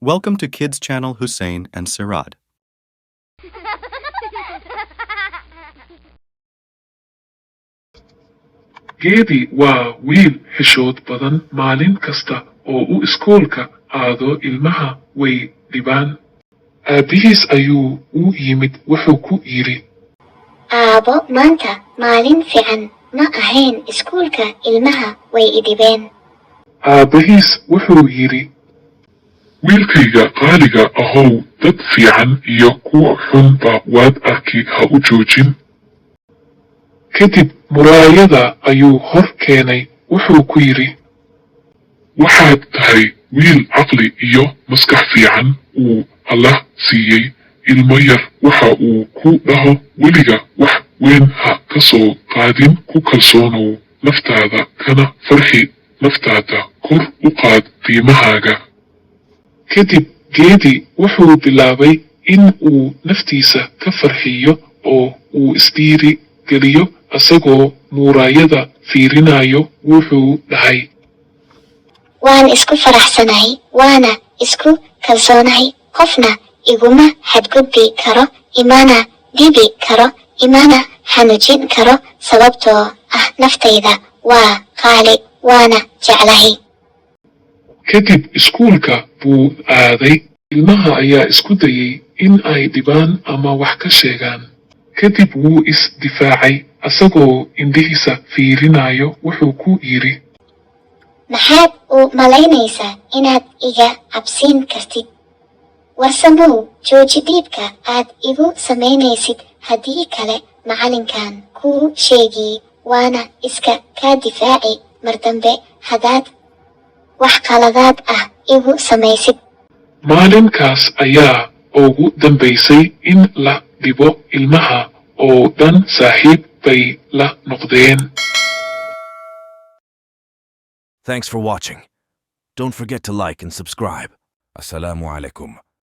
Welcome to Kids Channel Hussein and Sirad. Geedi waa wiil xishood badan. Maalin kasta oo uu iskoolka aado, ilmaha way dhibaan. Aabbihiis ayuu u yimid, wuxuu ku yidhi: Aabo, maanta maalin fiican ma ahayn. Iskuulka ilmaha way i dhibeen. Aabbahiis wuxuu yidhi: Wiilkayga qaaliga ahow, dad fiican iyo kuwa xunba waad arki, ha u joojin. Kadib muraayada ayuu hor keenay, wuxuu ku yidhi: Waxaad tahay wiil caqli iyo maskax fiican uu Allah siiyey. Ilmo yar waxa uu ku dhaho weliga wax weyn ha ka soo qaadin. Ku kalsoonow naftaada, kana farxi naftaada. Kor u qaad qiimahaaga. Kadib Geedi wuxuu bilaabay in uu naftiisa ka farxiyo oo uu isdhiiri geliyo. Asagoo muuraayada fiirinayo wuxuu dhahay: Waan isku faraxsanahay, waana isku kalsoonahay. Qofna iguma xadgudbi karo, imana dhibi karo, imana xanuujin karo, sababtoo ah naftayda waa qaali, waana jeclahay. Kadib iskuulka buu aaday. Ilmaha ayaa isku dayay in ay dhibaan ama wax ka sheegaan. Kadib wuu is difaacay. Asagoo indhihiisa fiirinayo wuxuu ku yidhi: Maxaad u malaynaysaa inaad iga cabsiin kartid? Warsamow, jooji dhiibka aad igu samaynaysid, haddii kale macallinkan kuu sheegii, waana iska kaa difaaci mar dambe haddaad wax qaladaad ah igu samaysid. Maalinkaas ayaa ugu dambaysay in la dhibo. Ilmaha oo dhan saaxiib bay la noqdeen. Thanks for watching. Don't forget to like and subscribe. Assalamu alaikum.